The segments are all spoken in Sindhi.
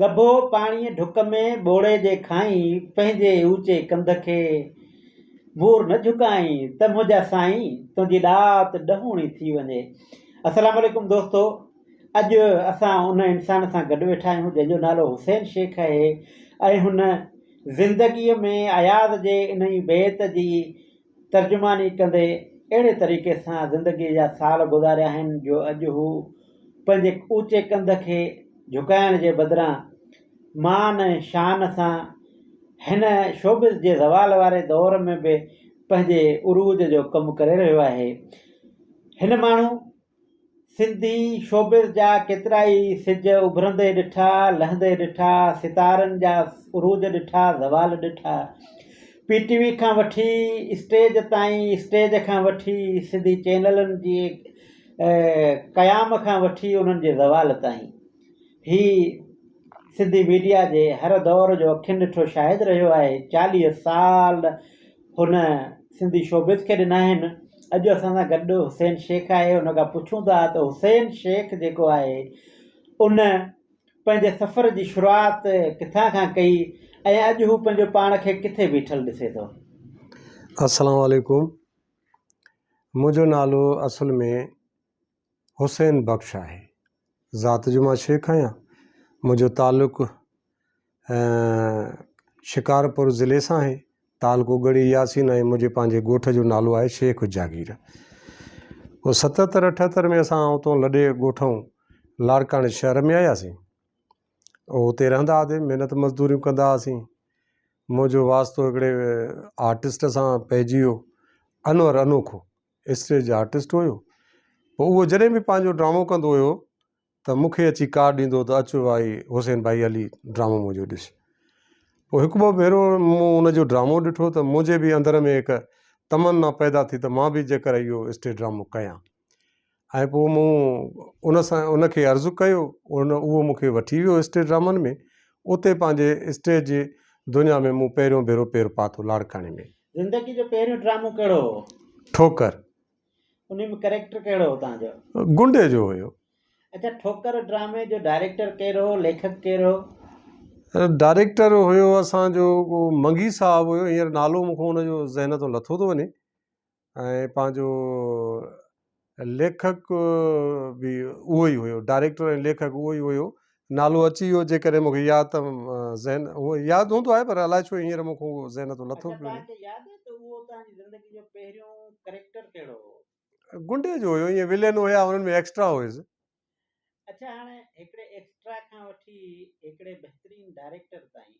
ڳڀو پاڻيء ڍڪ ۾ ٻوڙي جي کائين، پنهنجي اوچي ڪنڌ کي مور نه جهڪائين، ته منهنجا سائين تنهنجي ڏات ڏهوڻي ٿي وڃي. السلام عليڪم دوستو اڄ اسان ان انسان سان گڏ ويٺا آهيون جنهن جو نالو حسين شيخ آهي ۽ هن زندگيء ۾ اياز جي انهي بيت جي ترجماني ڪندي اهڙي طريقي سان زندگيء جا سال گذاريا آهن جو اڄ هو پنهنجي اوچي ڪنڌ کي جهڪائڻ جي بدران مان ۽ شان سان هن شوبز جي زوال واري دور ۾ به پنهنجي عروج جو ڪم ڪري رهيو آهي. هن ماڻهو سنڌي شوبز جا ڪيترائي سج اڀرندي ڏٺا، لهندي ڏٺا، ستارن جا عروج ڏٺا، زوال ڏٺا. پي ٽي وي کان وٺي اسٽيج تائين، اسٽيج کان وٺي سنڌي چينلن جي قيام کان وٺي انهن جي زوال تائين. هي سنڌي ميڊيا جي هر دور جو اکين ڏٺو شاهد رهيو آهي. 40 سال هن سنڌي شوبز کي ڏنا آهن. اڄ اسان سان گڏ حسين شيخ آهي ان کان پڇون ٿا ته حسين شيخ جيڪو آهي ان پنهنجي سفر جي شروعات ڪٿان کان ڪئي ۽ اڄ هو پنهنجو پاڻ کي ڪٿي بيٺل ڏسي ٿو. السلام عليڪم منهنجو نالو اصل ۾ حسين بخش آهي. ذات جو مان شيخ آهيان. منهنجو تعلق شڪارپور ضلعي سان آهي. تعلقو ڳڙهي ياسين ۽ منهنجي پنهنجي ڳوٺ جو نالو آهي شيخ جاگير. پوء ستهتر اٺهتر ۾ اسان اتو لڏي ڳوٺئون لاڙڪاڻي شهر ۾ آياسين. اتي رهندا هئاسين محنت مزدوريون ڪندا هئاسين. منهنجو واسطو هڪڙي آرٽسٽ سان پئجي ويو انور انوکو. اسٽيج آرٽسٽ هيو پوء اهو جڏهن به پنهنجو ڊرامو ڪندو هيو ته مون کي اچي ڪارڊ ڏيندو هو ته اچ ڀائي حسين ڀائي هلي ڊرامو منهنجو ڏس پوء هڪ ٻه ڀيرو مون ان جو ڊرامو ڏٺو ته منهنجي به اندر ۾ هڪ تمنا پيدا ٿي ته مان به جيڪر اهو اسٽيج ڊرامو ڪيان ۽ پوء مون ان سان ان کي عرض ڪيو ان اهو مون کي وٺي ويو اسٽيج ڊرامن ۾ اتي پنهنجي اسٽيج جي دنيا ۾ مون پهريون ڀيرو پير پاتو لاڙڪاڻي ۾. زندگي جو پهريون ڊرامو ڪهڙو هو؟ ٺوڪر. انهي ۾ ڪريڪٽر ڪهڙو هو توهان جو؟ گنڊي جو هيو. اڇا ٺوڪر ڊرامي جو ڊائريڪٽر ڪير هو ليکڪ ڪير هو؟ ڊائريڪٽر هيو اسان جو منگي صاحب هيو هينئر نالو مون کان ان جو ذهن تان لٿو ٿو وڃي ۽ پنهنجو ليکڪ به اهو ئي هيو ڊائريڪٽر ۽ ليکڪ اهو ئي هيو نالو اچي ويو جيڪڏهن مونکي ياد ته ذهن اهو ياد هوندو آهي پر الائي ڇو هينئر مون کان اهو ذهن تان لٿو پيو وڃي. گنڊي جو هيو ائين ولين هيا انهن ۾ ايڪسٽرا هيس. اڇا هاڻي هڪڙي ايڪسٽرا کان وٺي هڪڙي بهترين ڊائريڪٽر تائين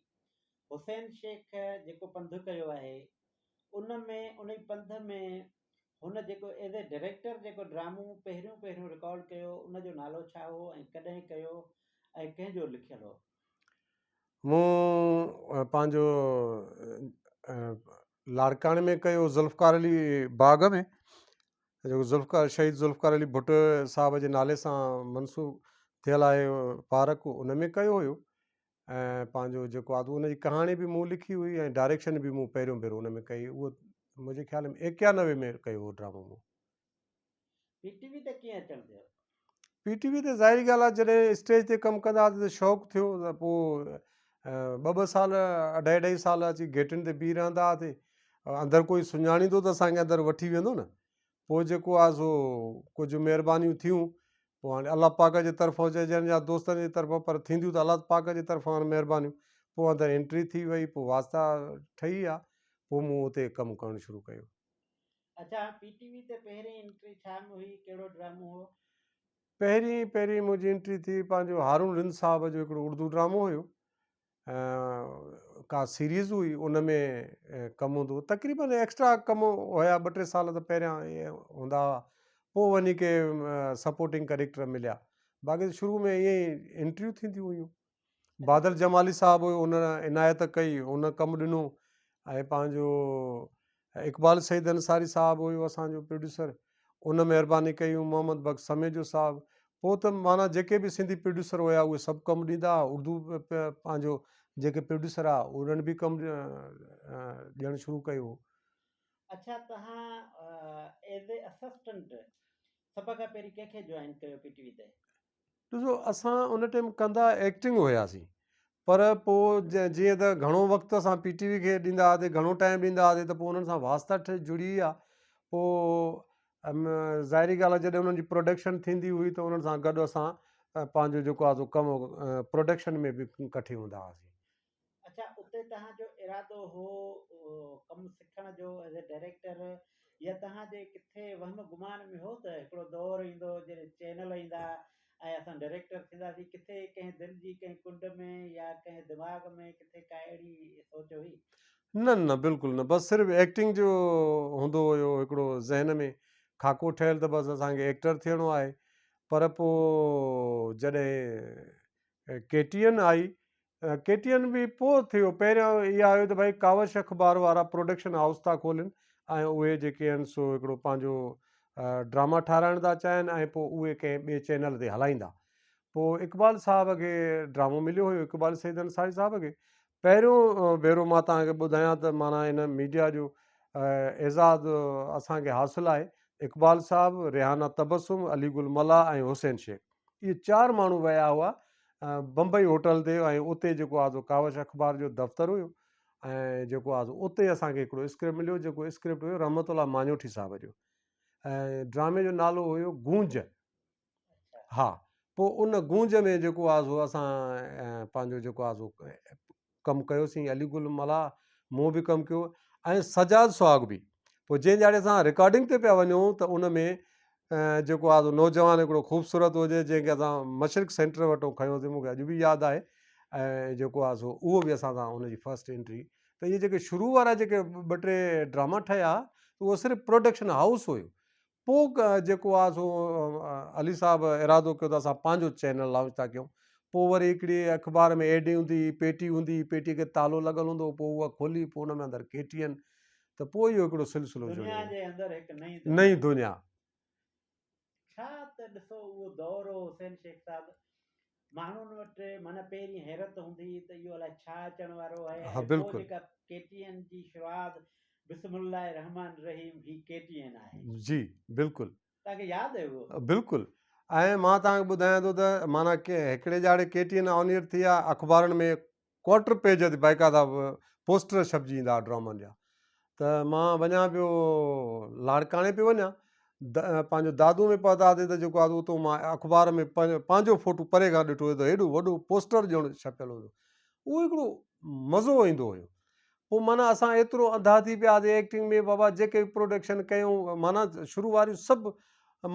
حسين شيخ جيڪو پنڌ ڪيو آهي ان ۾ انهي پنڌ ۾ هن جيڪو ايز اي ڊائريڪٽر جيڪو ڊرامو پهريون پهريون رڪارڊ ڪيو ان جو نالو ڇا هو ۽ ڪڏهن ڪيو ۽ ڪنهن جو لکيل هو؟ مون پنهنجو لاڙڪاڻي ۾ ڪيو ذوالفقار علي باغ ۾ جيڪو ذوالفقار شهيد ذوالفقار علي ڀٽو صاحب جي نالي سان منسوب ٿيل آهي پارڪ ان ۾ ڪيو هيو ۽ پنهنجو جيڪو آ ان جي ڪهاڻي به مون لکي هئي ۽ ڊائريڪشن به مون پهريون ڀيرو ان ۾ ڪئي اهو منهنجي خيال ۾ 91 ۾ ڪيو هو ڊرامو مون. پي ٽي وي تي ڪيئن اچڻ ٿيو؟ پي ٽي وي تي ظاهري ڳالهه آهي جڏهن اسٽيج تي ڪم ڪندا هئاسين ته شوق ٿيو ته پوء ٻه ٻه سال اڍائي اڍائي سال اچي گيٽن تي بيهي رهندا هئاسين اندر ڪوئي سڃاڻيندو ته اسان کي اندر وٺي ويندو نه پوء جيڪو آهي سو ڪجهه مهربانيون ٿيون پوء هاڻي الله پاڪ جي طرفان چئجن يا دوستن جي طرفان پر ٿينديون ته الله پاڪ جي طرفان آهن مهربانيون پوء اندر انٽري ٿي وئي پوء واسطا ٺهي ويا پوء مون اتي ڪم ڪرڻ شروع ڪيو. اڇا پي ٽي وي تي پهرين انٽري ڇا ۾ هئي ڪهڙو ڊرامو هو؟ پهرين پهرين منهنجي انٽري ٿي پنهنجو هارون رند صاحب جو هڪڙو اردو ڊرامو هيو ڪا سيريز هئي ان ۾ ڪم هوندو هو تقريبن ايڪسٽرا ڪم هيا ٻه ٽي سال ته پهريان ائين هوندا هئا پوء وڃي ڪي سپورٽنگ ڪريڪٽر مليا باقي شروع ۾ ائين ئي انٽريون ٿينديون هيون بادل جمالي صاحب هيو ان عنايت ڪئي ان ڪم ڏنو ۽ پنهنجو اقبال سعيد انصاري صاحب هيو اسان جو پروڊيوسر ان مهرباني ڪئي محمد بخش سميجو صاحب پوء ته معنيٰ جيڪي به سنڌي پروڊيوسر هيا اهي سڀ ڪم ڏيندا هئا اردو پنهنجو جيڪي پروڊيوسر هئا انهن به ڪم ڏيڻ شروع ڪيو هو. اڇا توهان ايز اي اسسٽنٽ سڀ کان پهرين ڪنهن کي جوائن ڪيو پي ٽي وي تي؟ ڏسو اسان ان ٽائيم ڪندا ايڪٽنگ هياسين. پر پوء جيئن ته گهڻو وقت اسان پي ٽي وي کي ڏيندا هئاسين گهڻو ٽائيم ڏيندا هئاسين ته پوء انهن سان واسطا ٺهي جڙي ويا پوء ظاهري ڳالهه آهي جڏهن انهن جي پروڊڪشن ٿيندي هئي ته انهن سان گڏ اسان پنهنجو جيڪو آهي سو ڪم پروڊڪشن ۾ به ڪٺي هوندا هئاسين. اڇا اتي توهان جو ارادو هو ڪم سکڻ جو ايز اي ڊائريڪٽر يا توهان جي ڪٿي وهم گمان ۾ هو ته هڪڙو دور ايندو جڏهن چينل ايندا ۽ اسان ڊائريڪٽر ٿينداسين ڪٿي ڪنهن دل جي ڪنهن ڪنڊ ۾ يا ڪنهن دماغ ۾ ڪٿي ڪا اهڙي سوچ هئي؟ نه نه بلڪل نه بس صرف ايڪٽنگ جو هوندو هيو هڪڙو ذهن ۾ خاڪو ٺهيل ته بس اسان کي ايڪٽر ٿيڻو آهي پر پوء جڏهن ڪي ٽي اين آئي ڪي ٽي اين به پوء ٿيو پهريان اها آيو ته ڀائي ڪاوش اخبار وارا پروڊڪشن هائوس ٿا کولين ۽ اهي جيڪي آهن سو هڪڙو پنهنجو ڊراما ٺاهرائڻ ٿا چاهين ۽ پوء اهي ڪنهن ٻئي چينل تي هلائيندا پوء اقبال صاحب کي ڊرامو مليو هيو اقبال سيد انصاري صاحب کي پهريون ڀيرو مان توهان کي ٻڌايان ته معنيٰ ان ميڊيا جو اعزاز اسان کي حاصل آهي اقبال صاحب ريحانه تبسم علي گل ملاح ۽ حسين شيخ اهي چار ماڻهو ويا هئا بمبئي هوٽل تي ۽ اتي جيڪو آهي سو ڪاوش اخبار جو دفتر هيو ۽ جيڪو آهي سو اتي اسان کي هڪڙو اسڪرپٽ مليو جيڪو اسڪرپٽ هيو رحمت الله ماڃوٺي صاحب جو ۽ ڊرامي جو نالو هيو گونج ها پوء ان گونج ۾ جيڪو آهي سو اسان پنهنجو جيڪو آهي سو ڪم ڪيوسين علي گل ملاح مون به ڪم ڪيو ۽ سجاد سهاڳ به پوء جنهن ڄاڙي اسان رڪارڊنگ تي پيا وڃون ته ان ۾ جيڪو آهي سو نوجوان هڪڙو خوبصورت هجي جنهن کي اسان مشرق سينٽر وٽون کنيوسين مون کي اڄ به ياد آهي ۽ جيڪو آهي سو اهو به اسان سان ان جي فرسٽ انٽري ته اهي جيڪي شروع وارا جيڪي ٻه ٽي ڊراما ٺهيا اهو صرف پروڊڪشن هائوس هيو پوء جيڪو آ سو علي صاحب ارادو ڪيو ته اسان پنهنجو چينل لانچ ٿا ڪيون پوء وري هڪڙي اخبار ۾ ايڊ هوندي هئي پيٽي هوندي هئي پيٽي کي تالو لڳل هوندو هو پوء اها کولي پوء ان ۾ اندر ڪي ٽي اين ته پوء اهو هڪڙو سلسلو دنيا جڙيو جي اندر هڪ نئين دنيا. نئين دنيا. ڇا ته ڏسو اهو دور هو حسين شيخ صاحب ماڻهن وٽ معنيٰ پهرين حيرت هوندي هئي ته اهو الائي ڇا اچڻ وارو آهي ها ۽ پوء بلڪل. جيڪا ڪي ٽي اين جي شروعات بسم الله الرحمٰن الرحيم هي ڪي ٽي اين آهي. جي بلڪل. توهان کي ياد آهي اهو؟ بلڪل ۽ مان توهان کي ٻڌايان ٿو ته معنيٰ هڪڙي ڄاڙي ڪي ٽي اين آن ايئر ٿي آهي اخبارن ۾ ڪوارٽر پيج تي باقاعده پوسٽر ڇپجي ايندا هئا ڊرامن جا ته مان وڃان پيو لاڙڪاڻي پيو وڃان پنهنجو دادو ۾ پهتاسي ته جيڪو آهي اتو مان اخبار ۾ پنهنجو فوٽو پري کان ڏٺو ته هيڏو وڏو پوسٽر ڄڻ ڇپيل هيو اهو هڪڙو مزو ايندو هيو پوء معنيٰ اسان ايترو انڌا ٿي پياسي ايڪٽنگ ۾ بابا جيڪي به پروڊڪشن ڪيون معنيٰ شروع واريون سڀ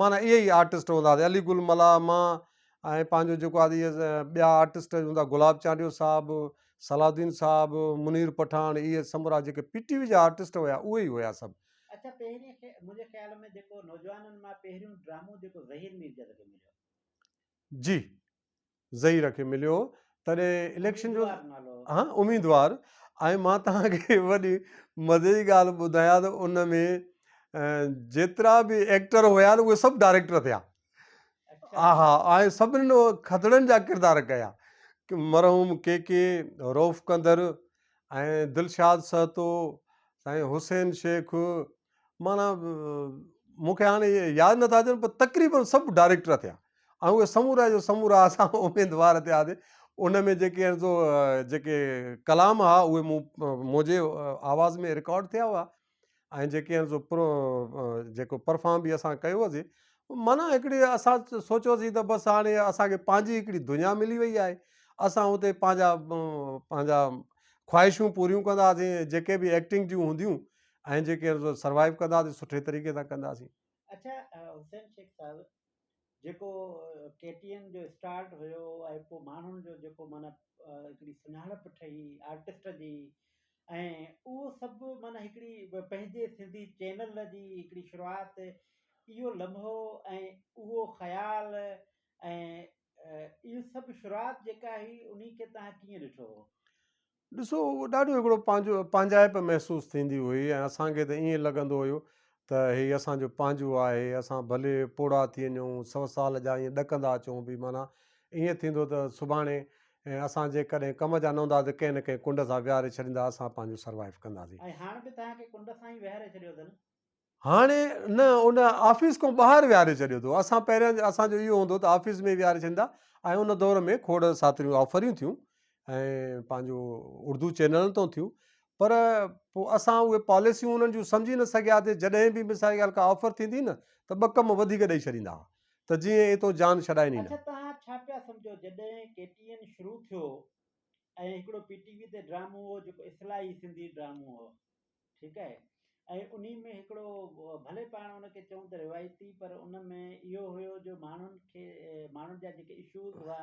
معنيٰ اهي ئي آرٽسٽ هوندا هئاسي علي گل ملاح مان ۽ پنهنجو جيڪو آهي اهي ٻيا آرٽسٽ هوندا گلاب چانڊيو صاحب صلاح الدين صاحب منير پٺاڻ اهي سمورا جيڪي پي ٽي وي جا آرٽسٽ هيا اهي ئي هيا سڀ. اڇا پهرين منهنجي خيال ۾ جيڪو نوجوانن مان پهريون ڊرامو جيڪو ظهير ميرزاده کي مليو. جي ظهير کي مليو هو تڏهن اليڪشن جو ها اميدوار ۽ مان توهان کي وڏي مزي جي ڳالهه ٻڌايان ته ان ۾ جيترا به ايڪٽر هيا نه اهي سڀ ڊائريڪٽر ٿيا ها ها ۽ سڀني کدڙن جا ڪردار ڪيا مرحوم ڪي ڪي روف ڪندر ۽ دلشاد سهتو سائين حسين شيخ معنيٰ مون کي هاڻي ياد نٿا اچن پر تقريبن سڀ ڊائريڪٽر ٿيا ۽ اهي سمورا جو سمورا اسان اميدوار ٿياسي ان ۾ جيڪي آهن سو جيڪي ڪلام هئا اهي مون منهنجي آواز ۾ رڪارڊ ٿيا هئا ۽ جيڪي آهن سو پرو جيڪو پرفارم به اسان ڪيو هوسي معنيٰ هڪڙي اسان سوچيوسي ته بس هاڻي اسانکي پنهنجي هڪڙي دنيا ملي وئي آهي اسان اتي پنهنجا پنهنجا خواهشون پوريون ڪنداسين جيڪي به ايڪٽنگ جون هونديون ۽ جيڪي سروائيو ڪنداسين سٺي طريقي سان ڪنداسين. اڇا حسين شيخ صاحب جيڪو ڪي ٽي اين جو اسٽارٽ هيو ۽ پوء ماڻهن جو جيڪو معنيٰ هڪڙي سڃاڻپ ٺهي آرٽسٽ جي ۽ اهو سڀ معنيٰ هڪڙي پنهنجي سنڌي چينل جي هڪڙي شروعات اهو لمحو ۽ اهو خيال ۽ اهو سڀ شروعات جيڪا هئي انهي کي توهان ڪيئن ڏٺو هو؟ ڏسو اهو ڏاڍو هڪڙو پنهنجو پنهنجائپ محسوس ٿيندي هئي ۽ اسان کي ته ائين لڳندو هيو ته هي اسان جو پنهنجو آهي اسان ڀلي پوڙها ٿي وڃون سو سال جا ائين ڏڪندا اچون به معنيٰ ائين ٿيندو ته سڀاڻي اسان جيڪڏهن ڪم جا نه هوندا ته ڪنهن نه ڪنهن ڪنڊ سان ويهاري ڇڏيندا اسان پنهنجو سروائيو ڪنداسين. ۽ هاڻ به توهان کي ڪنڊ سان ئي ويهاري ڇڏيو اٿن. هاڻي نه ان آفيس کان ٻاهر ويهاري ڇڏيو اٿو. اسان پهريان اسان جو اهو هوندو ته آفيس ۾ ويهاري ڇڏيندا ۽ ان دور ۾ کوڙ ساتريون آفريون ٿيون ۽ پنهنجو اردو چينلن تان ٿيون پر پوء اسان اهي پاليسيون انهن جون سمجهي نه سگهياسي جڏهن به مثال جي ڳالهه ڪا آفر ٿيندي نه ته ٻه ڪم وڌيڪ ڏئي ڇڏيندا هئا ته جيئن ايتو جان ڇڏائين ئي نه. اڇا توهان ڇا پيا سمجهو جڏهن ڪي ٽي اين شروع ٿيو ۽ هڪڙو پي ٽي وي تي ڊرامو هو جيڪو اصلاحي سنڌي ڊرامو هو ٺيڪ آهي ۽ انهي ۾ هڪڙو ڀلي پاڻ ان کي چئون ته روايتي پر ان ۾ اهو هيو جو ماڻهن کي ماڻهن جا جيڪي اشوز هئا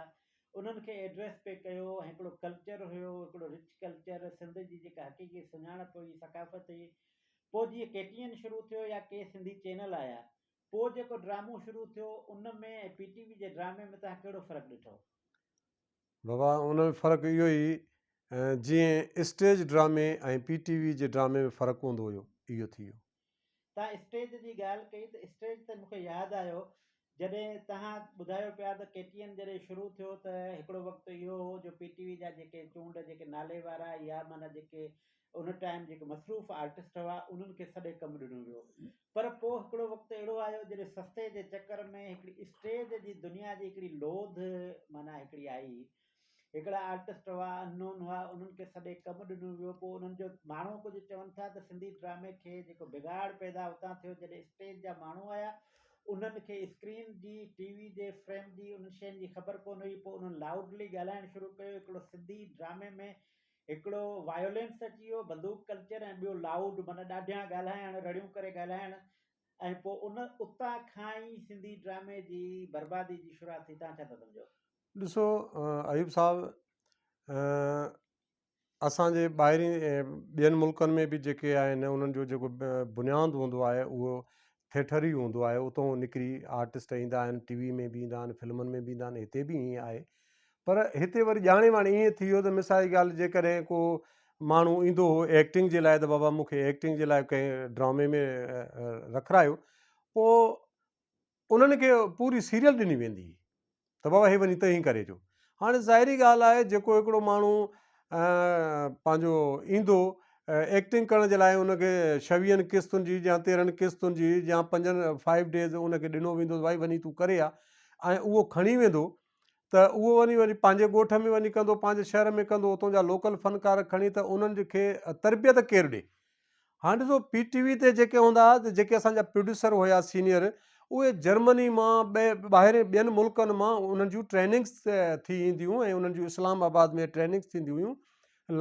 انهن کي ايڊريس پئي ڪيو ۽ هڪڙو ڪلچر هيو هڪڙو رچ ڪلچر سنڌ جي جيڪا حقيقي سڃاڻپ هئي ثقافت هئي پوء جيئن ڪي ٽي اين شروع ٿيو يا ڪي سنڌي چينل آيا پوء جيڪو ڊرامو شروع ٿيو ان ۾ ۽ پي ٽي وي جي ڊرامي ۾ توهان ڪهڙو فرق ڏٺو؟ بابا ان ۾ فرق اهو ئي جيئن اسٽيج ڊرامي ۽ پي ٽي وي جي ڊرامي ۾ فرق هوندو هيو اهو ٿي ويو. توهان اسٽيج جي ڳالهه ڪئي ته اسٽيج تي مون کي ياد آيو جڏهن توهان ٻڌايو پيا ته ڪي ٽي اين جڏهن شروع ٿيو ته هڪڙو وقت اهو هو جو پي ٽي وي جا جيڪي چونڊ جيڪي نالي وارا يا معنيٰ جيڪي ان ٽائيم جيڪي مصروف آرٽسٽ هئا انهن کي سڏي ڪم ڏنو ويو پر پوء هڪڙو وقت اهڙو آيو جڏهن سستي جي چڪر ۾ هڪڙي اسٽيج جي دنيا جي هڪڙي لوڌ معنيٰ هڪڙي آئي. هڪڙا آرٽسٽ هئا، ان نون هئا، انهن کي سڏي ڪم ڏنو ويو، پوء انهن جو ماڻهو ڪجهه چون ٿا ته سنڌي ڊرامي کي جيڪو بگاڙ پيدا اتان ٿيو جڏهن اسٽيج جا ماڻهو آيا انهن کي اسڪرين جي، ٽي وي جي فريم جي انهن شين جي خبر ڪونه هئي پوء انهن لائوڊلي ڳالهائڻ شروع ڪيو هڪڙو سنڌي ڊرامي ۾ هڪڙو وايولينس اچي ويو، بندوق ڪلچر ۽ ٻيو لائوڊ معنيٰ ڏاڍيان ڳالهائڻ، رڙيون ڪري ڳالهائڻ ۽ پوء ان اتان کان ئي سنڌي ڊرامي جي بربادي جي شروعات ٿي، توهان ڇا ٿا سمجهو؟ ڏسو ايوب صاحب اسان جي ٻاهرين ٻين ملڪن ۾ به جيڪي آهن انهن جو جيڪو بنياد هوندو آهي اهو ٿيٽر ئي هوندو آهي اتو نڪري آرٽسٽ ايندا آهن ٽي وي ۾ به ايندا آهن فلمن ۾ به ايندا آهن هتي به ائين آهي پر هتي وري ڄاڻي واڻي ائين ٿي ويو ته مثال جي ڳالهه جيڪڏهن ڪو ماڻهو ايندو هو ايڪٽنگ جي لاء ته بابا مون کي ايڪٽنگ جي لاء ڪنهن ڊرامي ۾ رکرايو پوء انهن کي پوري سيريل ڏني ويندي هئي ته بابا هي وڃي تنهن ڪري جو هاڻي ظاهري ڳالهه آهي جيڪو هڪڙو ماڻهو پنهنجو ايندو ايڪٽنگ ڪرڻ جي لاء ان کي ڇويهن قسطن جي يا تيرهن قسطن جي يا پنجن فائيو ڊيز ان کي ڏنو ويندو ڀائي وڃي تون ڪري آ ۽ اهو کڻي ويندو ته اهو وڃي وري پنهنجي ڳوٺ ۾ وڃي ڪندو پنهنجي شهر ۾ ڪندو اتان جا لوڪل فنڪار کڻي ته انهن کي تربيت ڪير ڏي هاڻ ڏسو پي ٽي وي تي جيڪي هوندا ها ته جيڪي اسان جا پروڊيوسر هيا سينيئر اهي جرمني مان ٻئي ٻاهرين ٻين ملڪن مان انهن جون ٽريننگس ٿي اينديون ۽ انهن جون اسلام آباد ۾ ٽريننگس ٿينديون هيون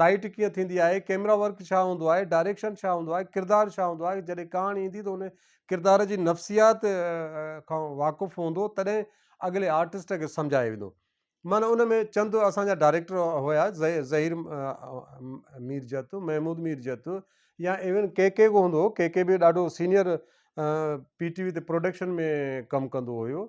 لائٽ ڪيئن ٿيندي آهي ڪيمرا ورڪ ڇا هوندو آهي ڊائريڪشن ڇا هوندو آهي ڪردار ڇا هوندو آهي جڏهن ڪهاڻي ايندي ته ان ڪردار جي نفسيات کان واقف هوندو تڏهن اڳلي آرٽسٽ کي سمجهايو ويندو معنيٰ ان ۾ چند اسان جا ڊائريڪٽر هيا ظهير مير جت محمود مير جت يا ايون ڪي ڪي به هوندو هو ڪي ڪي به ڏاڍو سينيئر پي ٽي وي تي پروڊڪشن ۾ ڪم ڪندو هيو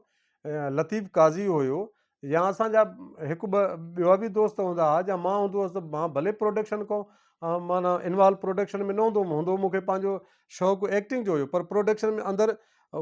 لطيف قاضي هيو يا اسان جا هڪ ٻه ٻيا به دوست هوندا هئا جا مان هوندو هوس ته مان ڀلي پروڊڪشن کان معنيٰ انوالو پروڊڪشن ۾ نه هوندو هوم هوندو مون کي پنهنجو شوق ايڪٽنگ جو هيو پر پروڊڪشن ۾ اندر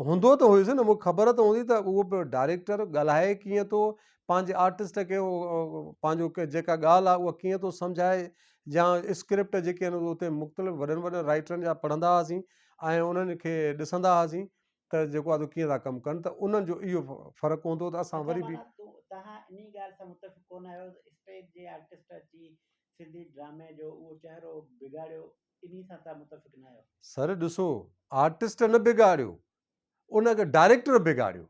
هوندو ته هيس نه مون کي خبر ته هوندي ته اهو به ڊائريڪٽر ڳالهائي ڪيئن ٿو پنهنجي آرٽسٽ کي پنهنجو جيڪا ڳالهه آهي اها ڪيئن ٿو سمجهائي يا اسڪرپٽ جيڪي آهن اتي مختلف وڏن وڏن رائٽرن جا پڙهندا هئاسين ۽ انهن کي ڏسندا هئاسين ته جيڪو آهي ڪيئن ٿا ڪم ڪن ته انهن جو اهو فرق هوندو ته اسان وري به توهان انهي ڳالهه سان متفق ڪونه آهيو ته اسٽيج جي آرٽسٽ اچي سنڌي ڊرامي جو اهو چهرو بگاڙيو انهي سان توهان متفق نه آهيو. سر ڏسو آرٽسٽ نه بگاڙيو ان کي ڊائريڪٽر بگاڙيو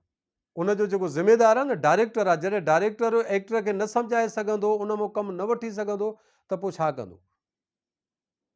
ان جو جيڪو ذميدار آهي نه ڊائريڪٽر آهي جڏهن ڊائريڪٽر ايڪٽر کي نه سمجهائي سگهندو ان مان ڪم نه وٺي سگهندو ته پوء ڇا ڪندو.